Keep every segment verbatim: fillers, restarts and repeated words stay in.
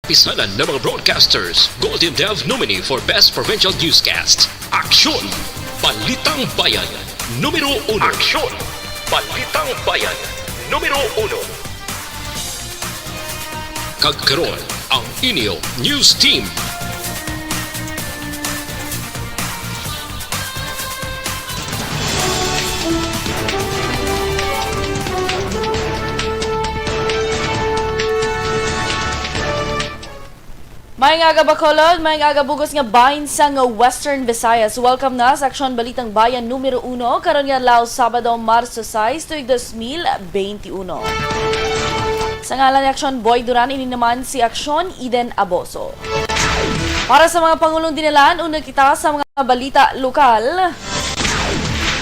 Pisanan ng mga broadcasters, Golden Dove nominee for Best Provincial Newscast. Aksyon! Balitang Bayan, numero uno. Aksyon! Balitang Bayan, numero uno. Kag karon, ang inyo news team. Maayong aga, Bacolod. Maayong aga, bug-os nga bahin sang Western Visayas. Welcome na sa Aksyon Balitang Bayan numero uno, karon nga adlaw, Sabado, Marso sais, tuig dos mil beinti uno. Sa ngalan ni Aksyon Boy Duran, ini naman si Aksyon Eden Aboso. Para sa mga pangulong dinalan, una kita sa mga balita lokal.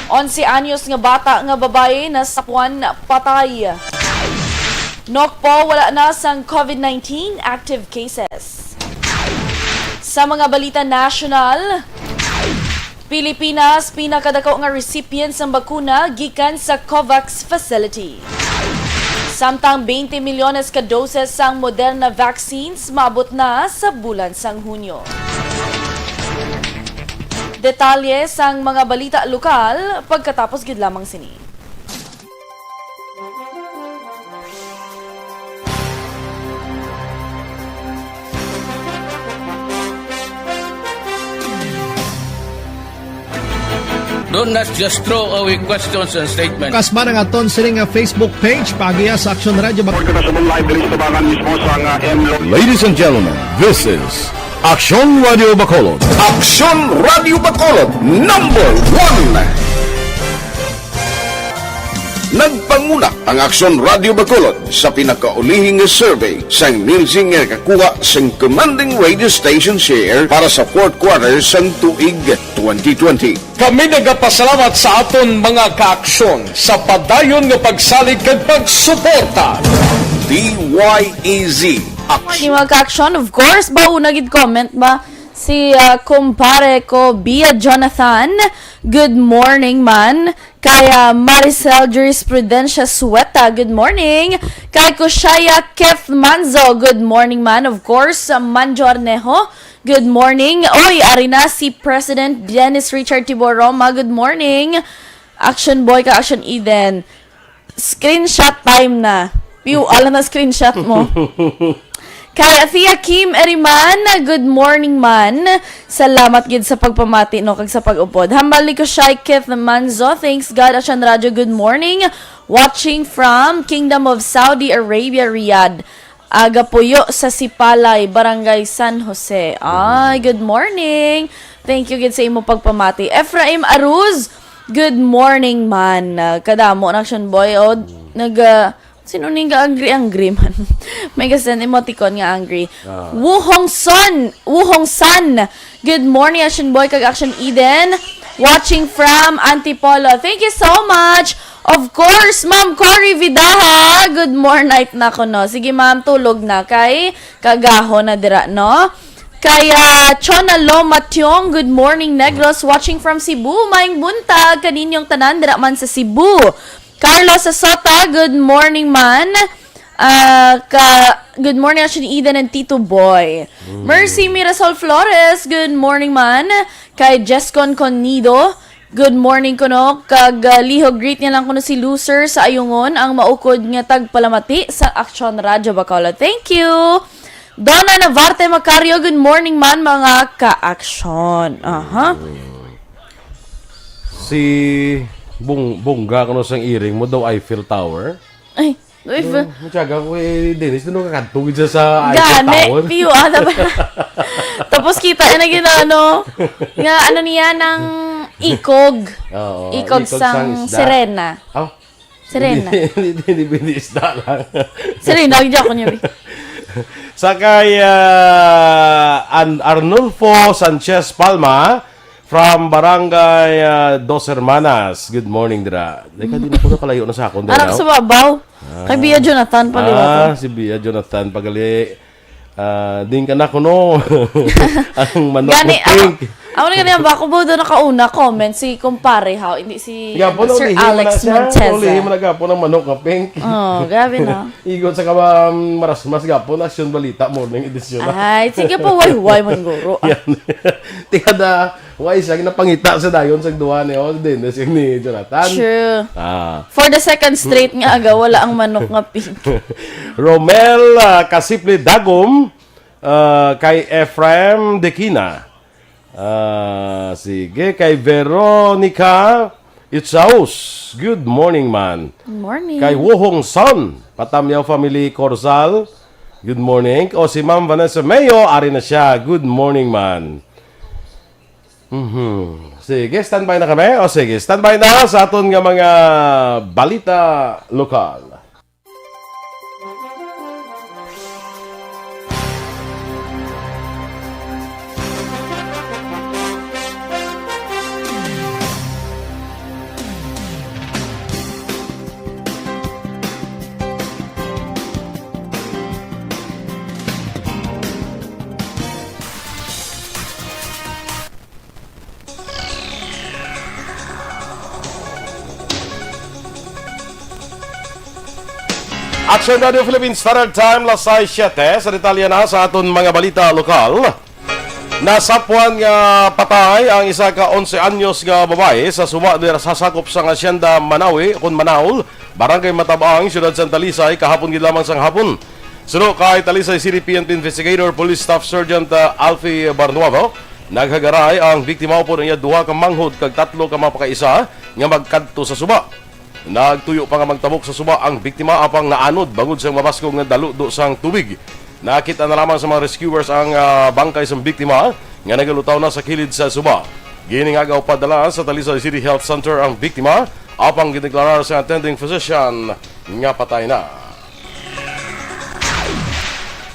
Onse anyos nga bata nga babayi nasapuan patay. Nokpo, wala na sang COVID nineteen active cases. Sa mga balita national, Pilipinas, pinakadako nga recipient sang bakuna gikan sa COVAX facility. Samtang twenty milyones ka doses sang Moderna vaccines maabot na sa bulan sang Hunyo. Detalye sang mga balita lokal pagkatapos gid lamang sini. Don't, let's just throw away questions and statements. Kasma nga aton sini nga Facebook page, paagiha sa Aksyon Radio Bac- Report ko na sa live diri sa tabangan mismo sa nga M Lo- Ladies and gentlemen, this is Aksyon Radio Bacolod. Aksyon Radio Bacolod, number one. Nagpanguna ang Aksyon Radio Bacolod sa pinakaulihi nga survey sang Nielsen nga nakakuha sang commanding radio station share para sa fourth quarter sang tuig twenty twenty. Kami nagapasalamat sa aton mga kaaksyon sa padayon nga pagsalig kag pagsuporta. D Y E Z. Morning, mga kaaksyon. Of course, ba, una gid comment ba si, ah, kumpare ko, Bia Jonathan. Good morning, man. Kay, ah, Maricel Jurisprudencia Sueta, good morning. Kay Kushaya Keth Manzo, good morning, man. Of course, ah, Manjo Arnejo, good morning. Oy, ari na si President Dennis Richard Tibor Roma, good morning. Action Boy ka, Action Eden. Screenshot time na. Piu, ala na screenshot mo. Kay Athea Kim Eriman, good morning, man. Salamat gid sa pagpamati, no, kag sa pag-upod. Hambal ni Kushai Keth Manzo, thanks God, Action Radyo, good morning. Watching from Kingdom of Saudi Arabia, Riyadh. Aga puyo sa Sipalay, Barangay San Jose. Ay, good morning. Thank you gid sa imo pagpamati. Ephraim Aruz, good morning, man. Ah, kadamo na, Action Boy. O, nag, ah, sino ning ga-angry-angry man? May ga-send emoticon nga angry. Ah. Wu Hong Son, Wu Hong San. Good morning, Action Boy kag Action Eden. Watching from Antipolo. Thank you so much. Of course, Ma'am Cory Vidaha. Good morning na ko, no. Sige, ma'am, tulog na kay kagaho na dira, no? Kay, ah, Chona Loma Tiong, good morning, Negros. Watching from Cebu. Maayong buntag kaninyong tanan dira man sa Cebu. Carlos Sasota, good morning, man. Ah, ka, good morning, Action Eden and Tito Boy. Mm. Mercy Mirasol Flores, good morning, man. Kay Jescon Conido, good morning kuno. Kag, ah, lihog greet niya lang kuno si Loser sa Ayungon, ang maukod nga tagpalamati sa Action Radyo Bacolod. Thank you. Donna Navarte Macario, good morning, man, mga ka-action. Aha. Si Bung-, Bungga, kuno sang iring mo daw Eiffel Tower? Ay, Eiffel. No, matyaga ko, eh, Dennis, nung kakadto gid siya sa Eiffel Gani, Tower. Piyo, ano ba? Tapos kita na gid, ano, nga, ano niya, ng ikog. Oo, Ikog ikog sang sang isda. Sirena. Oh. Sirena. Hindi, hindi, hindi, hindi isda lang. Sirena, hindi ako niya, bi. Sa kay, ah, An-, Arnulfo Sanchez Palma, from Barangay, ah, Dos Hermanas. Good morning, dira. Teka, di na ko nakalayo na sa akon, Arak dira. Sa babaw. Ah. Kay Bia Jonathan, paliwat Ah, ko. Si Bia Jonathan, pagali. Ah, din ka na kuno. Ang manok Gani, mo, pink. Ako na ganyan ba? Ako ba doon nakauna comment si kumpare, how? Hindi si Gapon, ano, Sir ulihi mo Alex na siya. Monteza. Ulihi mo na gapon ang manok nga pink. Oh, grabe na. Igon sa kaba, marasmas gapon, Aksyon Balita, morning edition na. Ay, sige po, way-way man, guro. Ah. Yan. Tingada, way siya, napangita sa dayon sa duha ni, oh, Dennis, yung ni Jonathan. True. Ah. For the second straight nga aga, wala ang manok nga pink. Romel, ah, Kasipli Dagom, ah, kay Ephraim Dekina. Ah, sige, kay Veronica Itzaus. Good morning, man. Morning. Kay Wohong Son, Patamyaw Family Corzal. Good morning. O si Ma'am Vanessa Mayo, ari na siya. Good morning, man. Mhm. Sige, standby na kami. O sige, standby na sa aton nga mga balita lokal. Action Radio Philippines Standard Time, las sais siyete. Sa detalye na sa aton mga balita lokal. Nasapwan nga patay ang isa ka onse anyos nga babayi sa suba dira sa sakop sang Hacienda Manawi, kon Manaol, Barangay Matabang, Siyudad sang Talisay, kahapon gid lamang sang hapon. Suno kay Talisay City P N P Investigator Police Staff Sergeant, uh, Alfie Barnuevo, naghagaray ang biktima upod ang iya duha ka manghod kag tatlo ka mga pakaisa nga magkadto sa suba. Nagtuyo pa nga magtabok sa suba ang biktima apang naanod bangod sa mabaskog nga daludo sang tubig. Nakita na lamang sa mga rescuers ang, ah, bangkay sang biktima nga nagalutaw na sa kilid sa suba. Giningaga padala sa Talisay City Health Center ang biktima apang gideklarar sa attending physician nga patay na.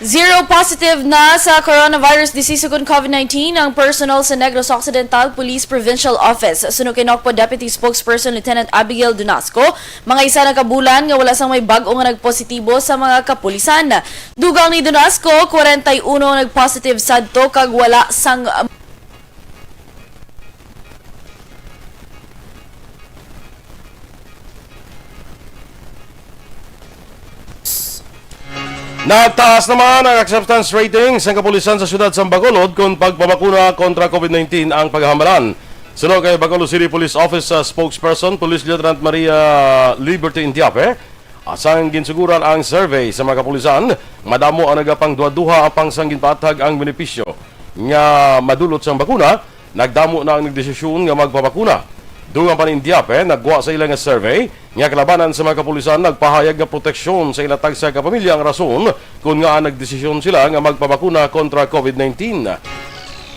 Zero positive na sa coronavirus disease ukon COVID nineteen ang personnel sa Negros Occidental Police Provincial Office. Suno kay Nocpo Deputy Spokesperson Lieutenant Abigail Dunasco, mga isa na ka bulan nga wala sang may bag-o nga nagpositibo sa mga kapulisan. Dugang ni Dunasco, kwarenta y uno ang nagpositive sadto kag wala sang Nataas naman ang acceptance rating sang kapulisan sa siyudad sang Bacolod kon pagpabakuna kontra COVID nineteen ang pagahamalan. Suno kay Bacolod City Police Office, uh, Spokesperson, Police Lieutenant Maria Liberty Indiape, sang ginsuguran ang survey sa mga kapulisan, madamo ang nagapangduhaduha apang sang ginpaathag ang benepisyo nga madulot sang bakuna, nagdamo na ang nagdesisyon nga magpabakuna. Dugang pa ni Indiape, nagwa sa ila nga survey nga kalabanan sa mga kapulisan nagpahayag nga proteksyon sa ila tagsa ka pamilya ang rason kon ngaa nagdesisyon sila nga magpabakuna kontra COVID nineteen.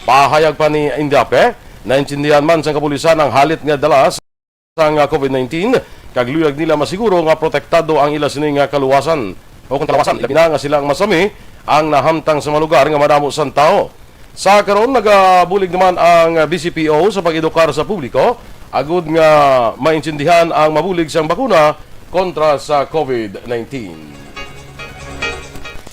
Pahayag pa ni Indiape, naintindihan man sang kapulisan ang halit nga dala sang COVID nineteen, kag luyag nila masiguro nga protektado ang ila sini nga kaluwasan o kon kalawasan, ilabi na nga sila ang masami ang nahamtang sa mga lugar nga madamo sang tawo. Sa karon, nagabulig naman ang B C P O sa pag-edukar sa publiko agud nga maintindihan ang mabulig sang bakuna kontra sa COVID nineteen.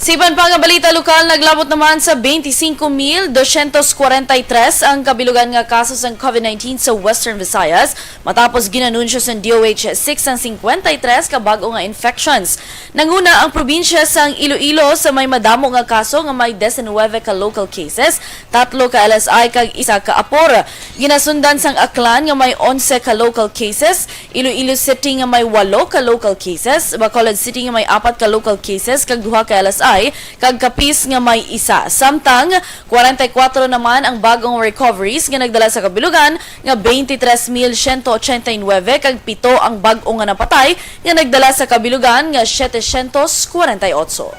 Sa iban pa nga balita lokal, naglabot naman sa twenty-cinco mil doscientos cuarenta y tres ang kabilugan nga kaso sang COVID nineteen sa Western Visayas, matapos ginanunsyo sang D O H six ang cincuenta y tres ka bag-o nga infections. Nanguna ang probinsya sang Iloilo sa may madamo nga kaso nga may diecinuebe ka local cases, tatlo ka L S I kag isa ka Apor. Ginasundan sang Aklan nga may onse ka local cases, Iloilo City nga may walo ka local cases, Bacolod City nga may apat ka local cases kag duha ka L S I, kag Capiz nga may isa. Samtang, kwarenta y kuwatro naman ang bag-ong recoveries nga nagdala sa kabilugan nga twenty-tres mil siyento ochenta y nuebe kag pito ang bag-o nga napatay nga nagdala sa kabilugan nga setecientos kwarenta y otso.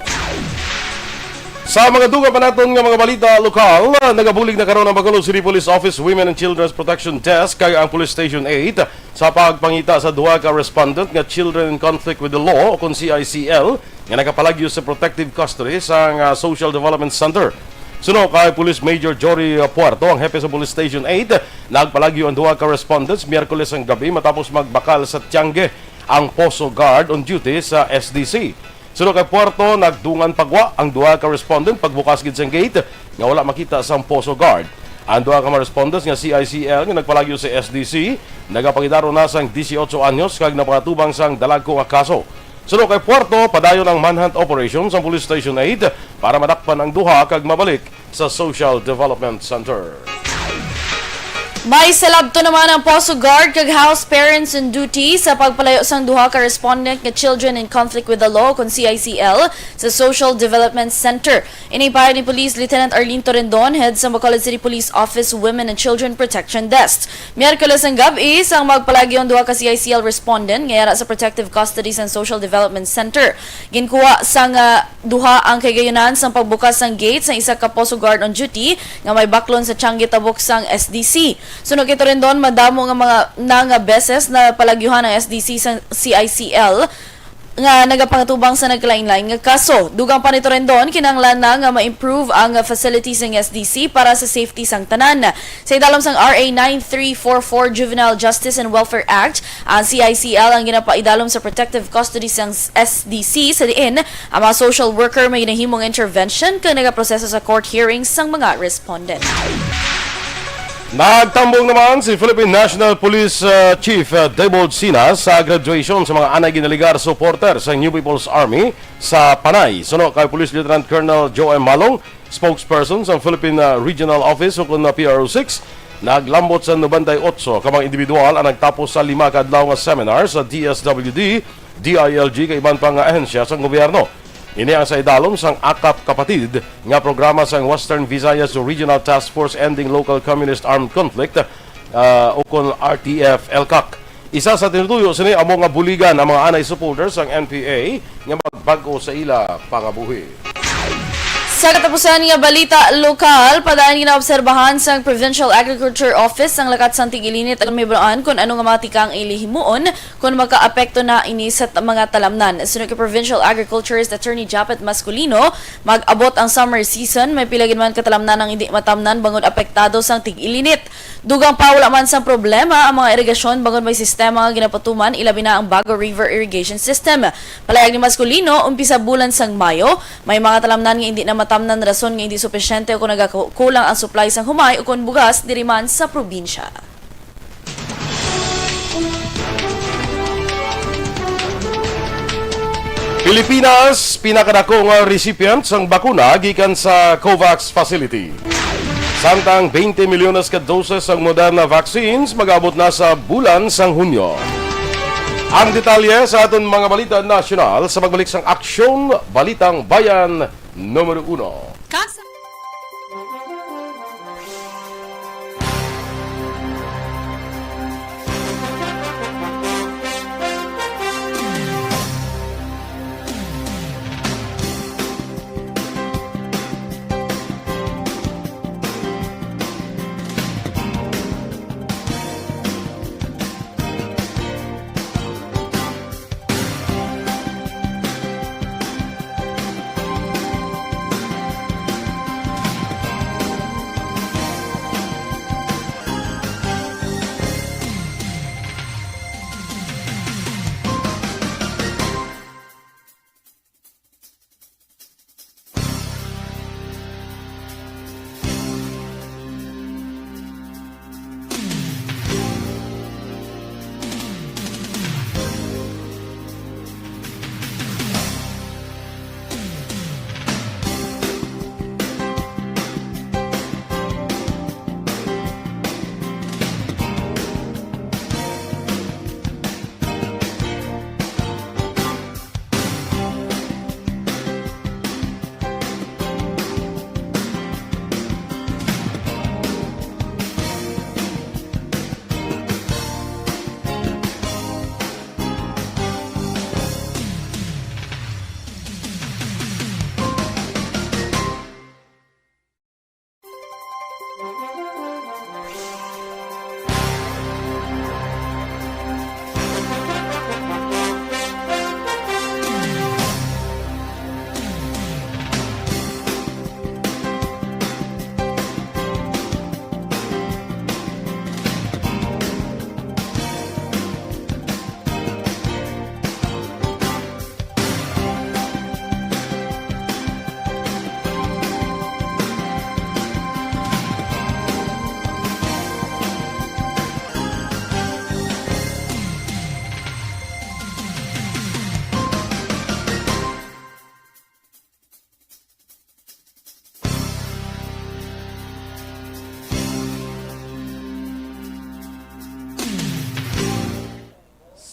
Sa mga dugang pa naton nga mga balita lokal, nagabulig na karon ang Bacolod City Police Office Women and Children's Protection Desk kag ang Police Station eight sa pagpangita sa duha ka respondent nga Children in Conflict with the Law o kon C I C L nga nakapalagyo sa protective custody sa, ah, Social Development Center. Suno kay Police Major Jory, ah, Puerto, ang hepe sa Police Station eight, nagpalagyo ang duha ka respondents Miyerkules ang gabi matapos magbakal sa Tiangge ang Poso Guard on duty sa S D C. Suno kay Puerto, nagdungan pagwa ang duha ka respondent pagbukas gid sang gate nga wala makita sang Poso Guard. Ang duha ka mga respondents nga C I C L nga nagpalagyo sa S D C nagapangidaron na sang dieciocho anyos kag napangatubang sang dalagko nga kaso. Suno kay Puerto, padayon ang manhunt operation sang Police Station eight para madakpan ang duha kag mabalik sa Social Development Center. May salabto naman ang Poso Guard kag House Parents on Duty sa pagpalayo sang duha ka respondent nga Children in Conflict with the Law, kon C I C L, sa Social Development Center. Ini pahayag ni Police Lieutenant Arlene Torendon, head sa Bacolod City Police Office Women and Children Protection Desk. Miyerkules ang gab-i sang magpalagyo ang duha ka C I C L respondent nga yara sa protective custody sang Social Development Center. Ginkuha sang, ah, duha ang kahigayunan sang pagbukas sang gate sang isa ka Poso Guard on Duty nga may baklon sa tiangge tabok sang S D C. Suno kay Torendon, madamo nga mga na nga beses na palagyuhan ang S D C sa C I C L nga nagapangatubang sa nagkalainlain nga kaso. Dugang pa ni Torendon, kinahanglan na nga ma-improve ang facilities sang S D C para sa safety sang tanan. Sa idalom sang R A nine three four four, Juvenile Justice and Welfare Act, ang C I C L ang ginapaidalom sa protective custody sang S D C, sa diin ang mga social worker may ginahimong intervention kag nagaproseso sa court hearings sang mga respondent. Nagtambong naman si Philippine National Police, uh, Chief, uh, Debold Sina sa graduation sa mga anay ginaligar supporter sa New People's Army sa Panay. Suno kay Police Lieutenant Colonel Joe M. Malong, spokesperson sa Philippine, uh, Regional Office ukon na P R O six, naglambot sa nobenta y otso ka mga individual ang nagtapos sa lima ka adlaw nga seminar sa D S W D, D I L G, kag iban pa nga ahensya sa gobyerno. Ini ang sa idalom sang akap Kapatid nga programa sang Western Visayas Regional Task Force Ending Local Communist Armed Conflict, ah, ukon R T F ELCAC. Isa sa tinutuyo sini amo nga buligan ang mga anay supporters sang N P A nga magbag-o sa ila pangabuhi. Sa katapusan nga balita lokal, padayon ginaobserbahan sang Provincial Agriculture Office ang lakat sang tig-ilinit, aron mahibaluan kon ano nga mga tikang ang ila himuon kon makaapekto na ini sa t-, mga talamnan. Suno kay Provincial Agriculturist Attorney Japet Masculino, mag-abot ang summer season, may pila gid man ka talamnan ang indi matamnan bangod apektado sang tig-ilinit. Dugang pa, wala man sang problema ang mga irigasyon bangod may sistema nga ginapatuman, ilabi na ang Bago River Irrigation System. Palayag ni Masculino, umpisa bulan sang Mayo, may mga talamnan nga indi na matamnan rason nga indi supisyente o kon nagakulang ang supply sang humay o kon bugas diri man sa probinsya. Pilipinas, pinakadako nga recipient sang bakuna gikan sa COVAX facility. Samtang twenty milyones ka doses sang Moderna vaccines mag-abot na sa bulan sang Hunyo. Ang detalye sa aton mga balita nasyonal sa pagbalik sang Aksyon Balitang Bayan numero uno. Kas-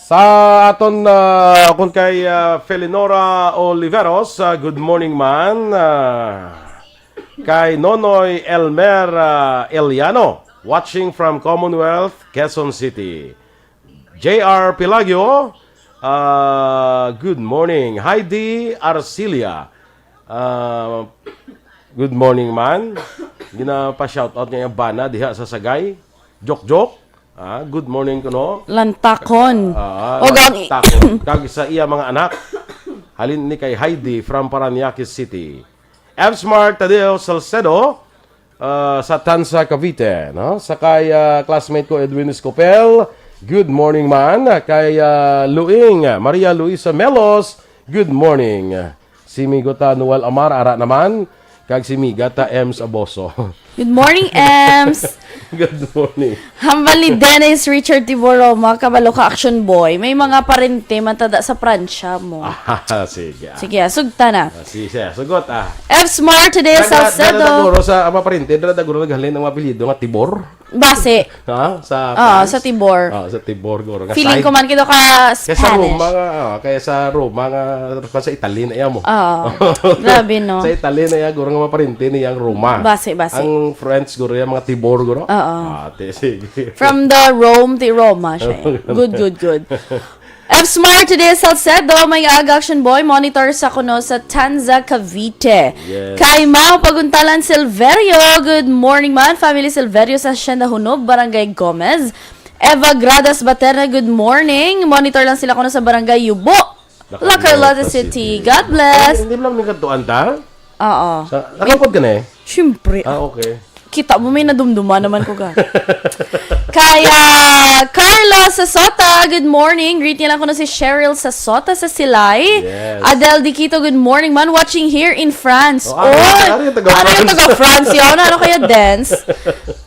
Sa aton, ah, kung kay, ah, Felinora Oliveros, ah, good morning man. Ah, kay Nonoy Elmer, ah, Eliano, watching from Commonwealth, Quezon City. J R Pelagio, ah, good morning. Heidi Arcilia, ah, good morning man. Ginapa-shoutout niya yung bana diha sa Sagay. Joke, joke. Ah, good morning kuno. Lantakon. Ah, O, gang- lantakon. Kag sa iya mga anak. Halin ni kay Heidi from Parañaque City. F Smart Tadeo Salcedo, ah, sa Tanza, Cavite, no? Sa kay, ah, classmate ko, Edwin Escopel, good morning man. Kay, ah, Luing, Maria Luisa Melos, good morning. Si Migota Noel Amar, ara naman. Kag si Migata Ems Aboso. Good morning, Ems. Good morning. Hambal ni Dennis Richard Tiboro, mga kabalo ka, Action Boy. May mga parente man tada sa Pransya mo. Ah, sige, ah. Sige, ah, sugta na. Ah, sige, sige, sugot, ah. F Smart Today, Dra-, dra-, Salcedo. Dra-, daguro sa, ah, mga parente, dra-, daguro naghalin ang mga apelyido nga Tibor. Base. Ha? Sa Oo, France? Sa Tibor. Ah, sa Tibor, guro. Nga Feeling side. Ko man kito ka Kaya sa Spanish. Roma nga, ah, kaya sa Roma nga, sa Italy na iya mo. Oo. Grabe, no? Sa Italy na iya, guro, nga mga parente niya ang Roma. Base, base. Ang French, guro, yung mga Tibor, guro. Oo. Ah, te, sige. From the Rome to Roma siya, eh. Good, good, good. F Smart Today, Salcedo, may aga, Action Boy, monitor sa kuno sa Tanza, Cavite. Yes. Kay Mao Paguntalan Silverio, good morning man. Family Silverio sa Hacienda Hunob, Barangay Gomez. Eva Gradas Baterna, good morning. Monitor lang sila kuno sa Barangay Yubo, La Carlota City. God bless. Ay, hindi lang may kadtuan ta? Oo. Sa, nakaupod ka na eh? Siyempre. Ah, okay. Kita mo, may nadumduma naman ko ka. Kaya, Carla Sasota, good morning. Greet niya lang ko na si Cheryl Sasota sa Silay. Yes. Adele Diquito, good morning man. Watching here in France. Oh, ano yung, ano yung taga France? Ano yung taga France yun? Ano kaya dance?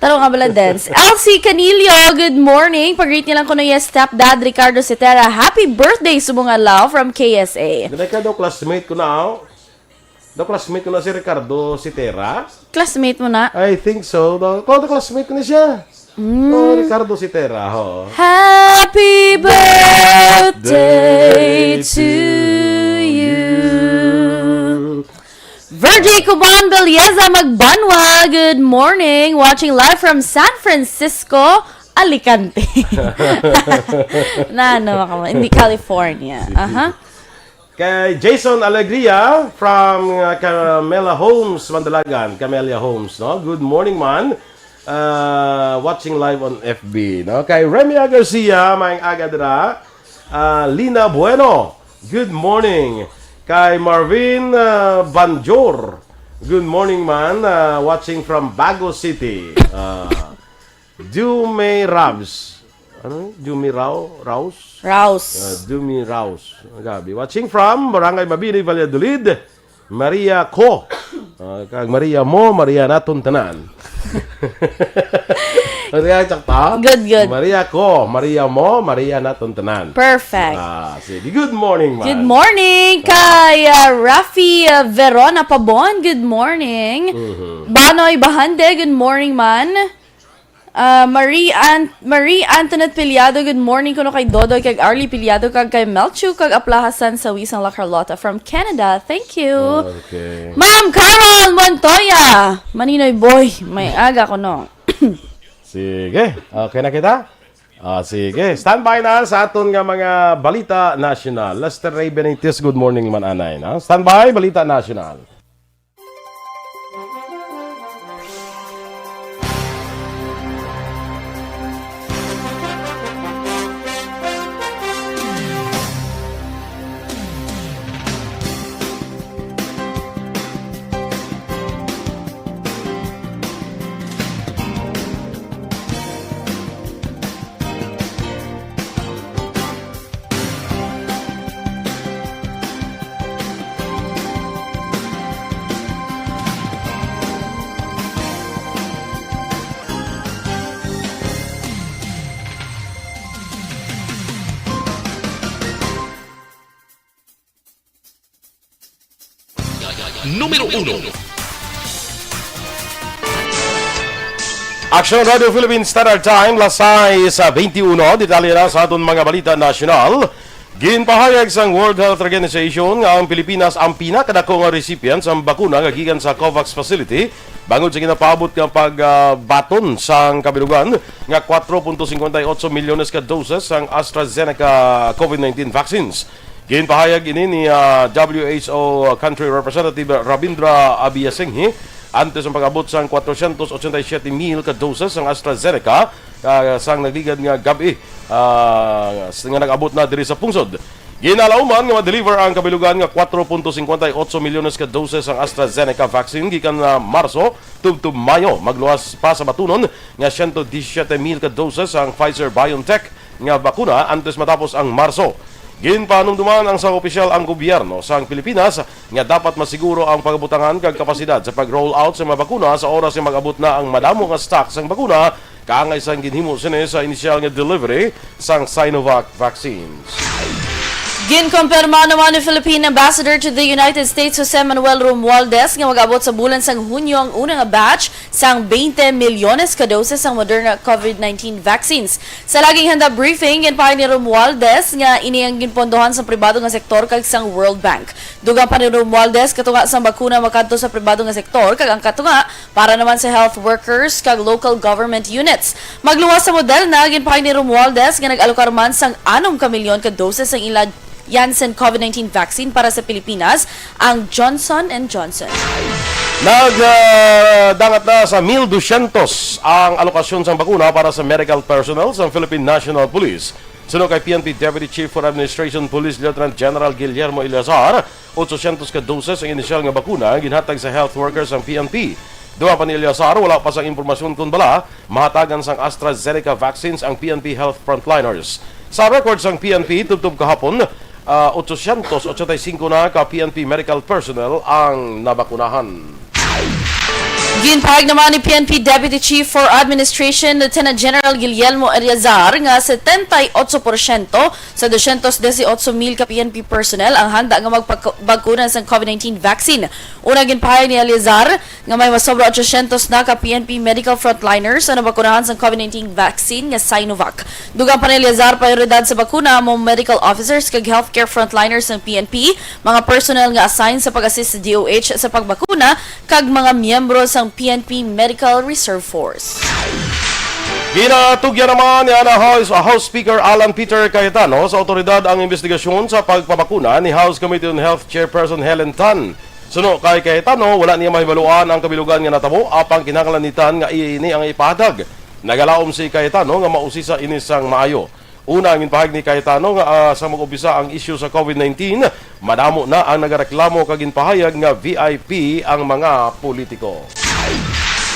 Tanong nga bala dance. Elsie Canillo, good morning. Pag-greet niya lang ko na, yes, stepdad Ricardo Cetera. Happy birthday, subong adlaw from K S A. Ganay ka daw, classmate ko na, oh. Daw classmate ko na si Ricardo Cetera? Classmate mo na? I think so. Daw, daw classmate ko na siya. Mm. Oh, Ricardo Cetera, ho. Happy birthday to you. Virgie Cuban Belleza Magbanwa, good morning. Watching live from San Francisco, Alicante. Na ano ako, hindi California. Aha. Kay Jason Alegria from, uh, Camela Homes, Mandalagan. Camelia Homes, no? Good morning, man. Uh, watching live on F B, no? Kay Remia Garcia, maayong aga dira. Uh, Lina Bueno, good morning. Kay Marvin, uh, Banjor, good morning, man. Uh, watching from Bago City. Uh, Jume Rabs. Ano? Jume Rao? Raus? Raus. Ah, Jume Raus. Gabi. Watching from Barangay Mabini, Valladolid. Maria ko. Ah, kag Maria mo, Maria naton tanan. Maria, tsakta? Good, good. Maria ko, Maria mo, Maria naton tanan. Perfect. Ah, sige. Good morning, man. Good morning kay, ah, Rafi, ah, Verona Pabon. Good morning. Mhm. Banoy Bahande, good morning, man. Ah, Marie An-, Marie Antoinette Piliado, good morning kuno kay Dodoy, kag Arlie Piliado, kag kay Melchu, kag Aplaha San Sawisang La Carlota from Canada. Thank you. Okay. Ma'am Carol Montoya, Maninoy Boy, may aga ko, no? Sige. Okay na kita? Ah, sige. Standby na sa aton nga mga balita nasyonal. Lester Ray Benitez, good morning man, anay, na. Standby, balita nasyonal. Número uno. Aksyon Radio Philippine Standard Time, las sais, ah, twenty-one. Detalye na sa aton mga balita nasyonal. Ginpahayag sang World Health Organization nga ang Pilipinas ang pinakadako nga recipient sang bakuna nga gikan sa COVAX facility, bangod sa ginapaabot nga pagbaton sang kabilugan nga kwatro punto singkwenta y otso milyones ka doses sang AstraZeneca COVID nineteen vaccines. Ginpahayag ini ni, ah, W H O Country Representative Ravindra Abeyasinghe antes ang pag-abot sang kwatrosyentos otsenta y siyete mil ka doses sang AstraZeneca, ah, sang nagligad nga gab-i, ah, s-, nga nag-abot na diri sa pungsod. Ginalauman nga ma-deliver ang kabilugan nga kwatro punto singkwenta y otso milyones ka doses ang AstraZeneca vaccine gikan na Marso tubtob Mayo. Magluwas pa sa batunon nga siyento disisiete mil ka doses ang Pfizer-BioNTech nga bakuna antes matapos ang Marso. Ginpahanumduman ang sa opisyal ang gobyerno sang Pilipinas nga dapat masiguro ang pagbutangan kag kapasidad sa pag-roll out sa mga bakuna sa oras nga mag-abot na ang madamo nga stock sang bakuna, kaangay sang ginhimo sini sa inisyal nga delivery sang Sinovac vaccines. Ginkumpirma naman ni Philippine Ambassador to the United States, Jose Manuel Romualdez, nga mag-abot sa bulan sang Hunyo ang una nga batch sang twenty milyones ka doses sang Moderna COVID nineteen vaccines. Sa laging handa briefing, ginpahayag ni Romualdez nga ini ang ginpondohan sa pribado nga sektor kag sang World Bank. Dugang pa ni Romualdez, katunga sang bakuna makadto sa pribado nga sektor kag ang katunga para naman sa health workers kag local government units. Magluwas sa Moderna, ginpahayag ni Romualdez nga nag-alokar man sang anom ka milyon ka doses ang ila Janssen COVID nineteen vaccine para sa Pilipinas, ang Johnson and Johnson. Nagdangat na sa mil dusyentos ang alokasyon sang bakuna para sa medical personnel sang Philippine National Police. Suno kay P N P Deputy Chief for Administration Police Lieutenant General Guillermo Eleazar, otsosyentos ka doses ang inisyal nga bakuna ang ginhatag sa health workers sang P N P. Dugang pa ni Eleazar, wala pa sang impormasyon kon bala mahatagan sang AstraZeneca vaccines ang P N P health frontliners. Sa record sang P N P, tubtob kahapon, ah, otsosyentos otsenta y singko na ka P N P medical personnel ang nabakunahan. Ginpahayag naman ni P N P Deputy Chief for Administration Lieutenant General Guillermo Eleazar nga setenta y ocho porsyento sa dosyentos dieciocho mil ka P N P personnel ang handa nga magpagkunan sang COVID nineteen vaccine. Una, ginpahayag ni Eleazar nga may masobra otsosyentos na ka P N P medical frontliners ang nabakunahan sang COVID nineteen vaccine nga Sinovac. Dugang pa ni Eleazar, prioridad sa bakuna amo medical officers kag healthcare frontliners sang P N P, mga personnel nga assigned sa pag-assist sa D O H sa pagbakuna, kag mga miyembro sang P N P Medical Reserve Force. Ginatugyan naman ni ana House, House Speaker Alan Peter Cayetano sa awtoridad ang investigasyon sa pagpabakuna ni House Committee on Health Chairperson Helen Tan. Suno kay Cayetano, wala niya mahibaluan ang kabilugan nga natabo, apang kinahanglan ni Tan nga iya ini ang ipahatag. Nagalaom si Cayetano nga mausisa ini sang maayo. Una, ang ginpahayag ni Cayetano nga, ah, sa mag-umpisa ang isyu sa COVID nineteen, madamo na ang nagareklamo kag ginpahayag nga V I P ang mga politiko.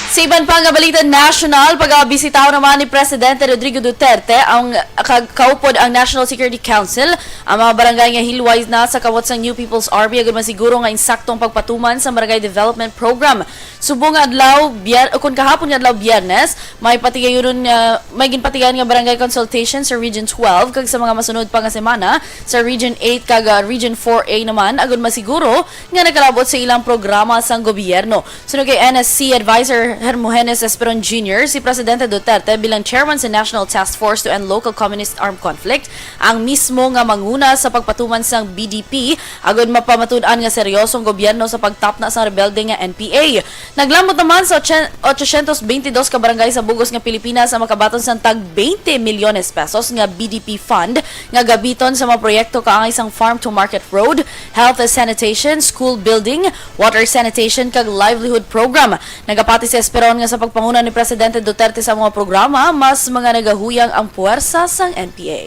Sa iban pa nga balita nasyonal, pagabisitaw naman ni Presidente Rodrigo Duterte ang kag kaupod ang National Security Council ang mga barangay nga hilway na sa kawat sang New People's Army agud masiguro nga insakto ang pagpatuman sa barangay development program. Subong nga adlaw, bier-, o kun kahapon nga adlaw, Biyernes, may patigayon nga, may ginpatigayon nga barangay consultation sa Region twelve kag sa mga masunod pa nga semana sa Region eight kag, ah, Region four A naman, agud masiguro nga nakalabot sa ilang programa sang gobyerno. Suno kay N S C Advisor Hermogenes Esperon Junior, si Presidente Duterte bilang chairman sa National Task Force to End Local Communist Armed Conflict, ang mismo nga manguna sa pagpatuman sang B D P, agud mapamatud-an nga seryosong gobyerno sa pagtapna sang rebelde nga N P A. Naglamot naman sa ochen-, otsosyentos beintidos ka barangay sa bug-os nga Pilipinas ang makabaton sang tag twenty milyones pesos nga B D P fund nga gabiton sa mga proyekto kaangay sang farm to market road, health and sanitation, school building, water sanitation, kag livelihood program. Nagapati si Esperon nga sa pagpanguna ni Presidente Duterte sa mga programa, mas mga nagahuyang ang puwersa sang N P A.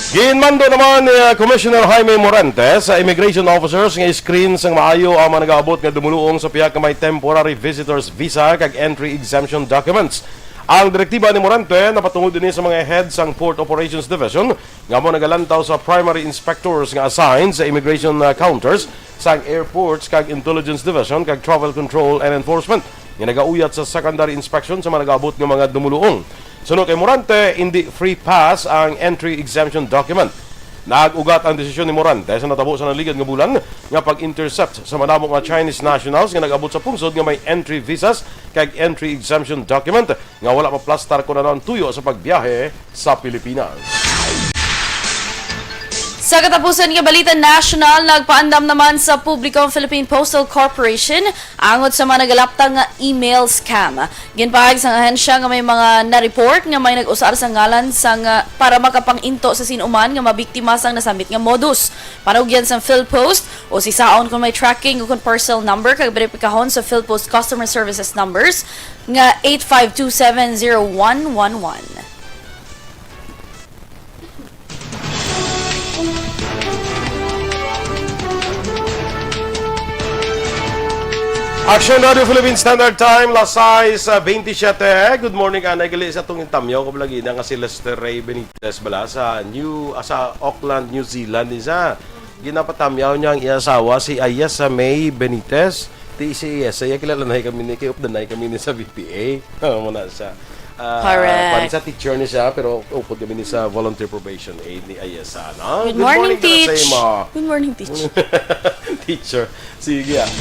Ginmando naman ni, uh, Commissioner Jaime Morante sa immigration officers nga i-screen sang maayo ang mga nagaabot nga dumuluong sa pihak nga may temporary visitors visa kag entry exemption documents. Ang direktiba ni Morante napatungod ini sa mga head sang Port Operations Division nga amo nagalantaw sa primary inspectors nga assigned sa immigration, uh, counters sang airports kag Intelligence Division kag Travel Control and Enforcement nga nagauyat sa secondary inspection sa mga nagaabot nga mga dumuluong. Suno kay Morante, indi free pass ang entry exemption document. Nag-ugat ang desisyon ni Morante sa natabo sa naligad nga bulan nga pag-intercept sa madamo nga Chinese nationals nga nag-abot sa pungsod nga may entry visas kag entry exemption document nga wala maplastar kon ano ang tuyo sa pagbiyahe sa Pilipinas. Sa katapusan nga balita nasyonal, nagpaandam naman sa publiko ang Philippine Postal Corporation angot sa mga nagalaptang nga email scam. Ginpahayag sang ahensya nga may mga na-report nga may nag-usar sa ngalan sang, ah, para makapang-into sa sin-o man nga mabiktima sang nasambit nga modus. Panugyan sang PhilPost o sisaon kon may tracking o kon parcel number kag beripikahon sa PhilPost Customer Services numbers nga eight five two seven zero one one one. Action Radio Philippine Standard Time, las sais, ah, veintisiete. Good morning, anay gali sa atong intamyaw ko lagi na nga si Lester Ray Benitez bala sa New, ah, sa Auckland, New Zealand, isa. Ginapatamyaw niya ang iya asawa, si Ayesa May Benitez. Ti si Ayesa, iya kilala na kami ni, kay updan na kami ni sa V P A. Amo na siya. Ah, Correct. Kwan sa teacher ni siya, pero upod kami ni sa volunteer probation aid ni Ayesa, no? Good morning, Teach. Good morning, Teach. Teacher. Sige, ah.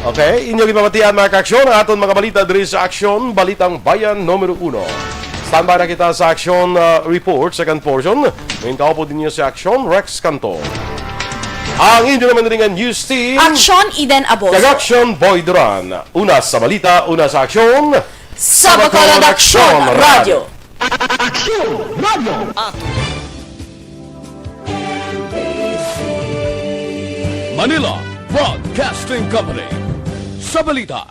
Okay, inyo ginpamatian, mga ka-aksyon, ang aton mga balita diri sa Aksyon, Balitang Bayan numero uno. Standby na kita sa Aksyon, ah, Report, second portion. Ngayon, kaupod ninyo si Aksyon, Rex Canto. Ang inyo naman rin nga news team. Aksyon, Eden Aboso. Kag Aksyon, Boy Duran. Una sa balita, una sa aksyon. Sa Bacolod Aksyon Radio. Aksyon Radio. Manila Broadcasting Company. Sa balita,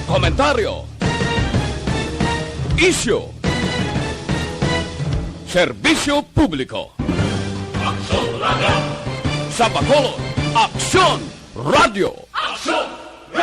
komentaryo, isyu, serbisyo publiko. Aksyon Radio. Sa Bacolod, Aksyon Radio. Aksyon